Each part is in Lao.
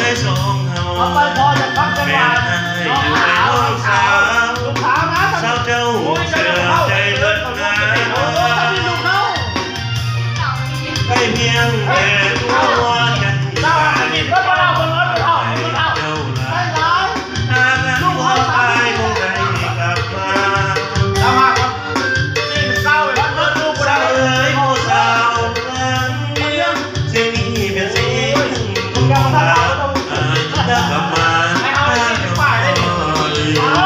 ໃນສອງເຮົາ ເອົາໄປພໍຢາກຟັງຈັງຫວະ ແມ່ນອ້າຍຢູ່ໃນນ້ອງສາວ ລູກສາວນະ ສາວເຈົ້າເຊື່ອໃຈເດີນທາງ ໃກ້ພຽງແຕ່ຫົວໃຈ ເຈົ້າລະ ຫາກບໍ່ຕາຍຄົງໄດ້ກັບມາ ສາວເອີຍ ຜູ້ສາວນາງ ສິ່ງນີ້ເປັນສິ່ງທີ່ຕ້ອງການ ຈະກັບມາຫາເຈົ້າອີກ ຂໍ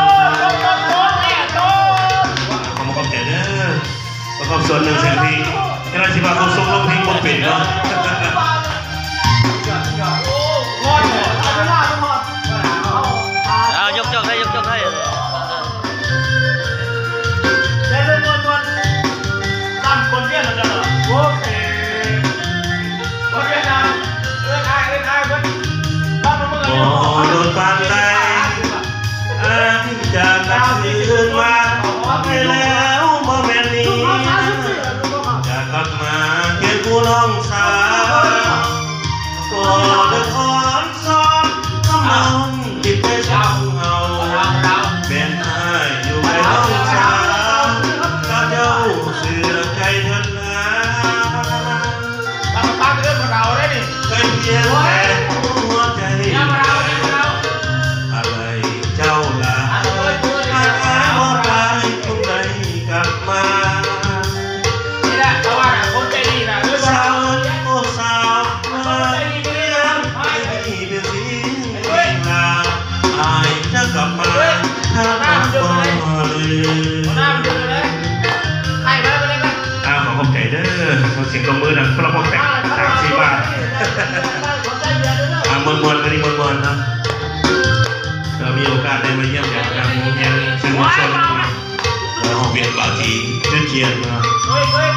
ຂອບໃຈເດີ ປະກອບສ່ວນໜຶ່ງເສຍງເພງ ກະໄດ້ຊິວ່າຄົນຊົງຮ້ອງເພງບໍ່ເປັນເນາະ ເອົາ ຍົກ ຍົກໄດ້ ຍົກ ຍົກໄດ້. ແຕ່ເລື່ອງມ່ວນໆ ຕາມຄົນວຽດນາມ ໂອເຄ ຄົນວຽດນາມ ເອີ້ນອ້າຍ ເອີ້ນອ້າຍເພິ່ນ ບ້ານເມືອງ ບໍ່ດົນປານໃດ ອາທີ່ຈະກັບຄືນມາ ໄປແລ້ວບໍ່ແມ່ນໜີ ຈະກັບມາເປັນຜູ້ນ້ອງສາວ ຂໍເດີ ຂໍ ສອນຄຳນອງ ທີ່ໄປເຊົາເຮົາ ແມ່ນອ້າຍຢູ່ໃນຫ້ອງສາວ ຂ້າເຈົ້າເຊື່ອໃຈເດີນທາງ ໃກ້ພຽງແຕ່ຫົວໃຈ ອາໄລເຈົ້າລະ ຫາກອ້າຍບໍ່ຕາຍຄົງໄດ້ກັບມາ ນີ້ແຫຼະ ເພາະວ່າຄົນໃຈດີນະ ສາວ ໂອ້ ສາວ ເປັນສິ່ງທີ່ດີ ອາຍຈະກັບມາຫາເຈົ້າ ຂໍຂອບໃຈເດີ ເອົາສຽງຕົບມືດັງ ຄົນລະພວກແຕກ ສາມສີ່ບາດ ອ່າ ມ່ວນໆ ມື້ນີ້ມ່ວນໆ ເນາະ ກໍມີໂອກາດໄດ້ມາຢ້ຽມຢາມນຳໂຮງຮຽນ ເຊິ່ງມີສ່ວນ ເອີ ຫ້ອງວຽນບາຈີ ຈື່ຈຽນເນາະ.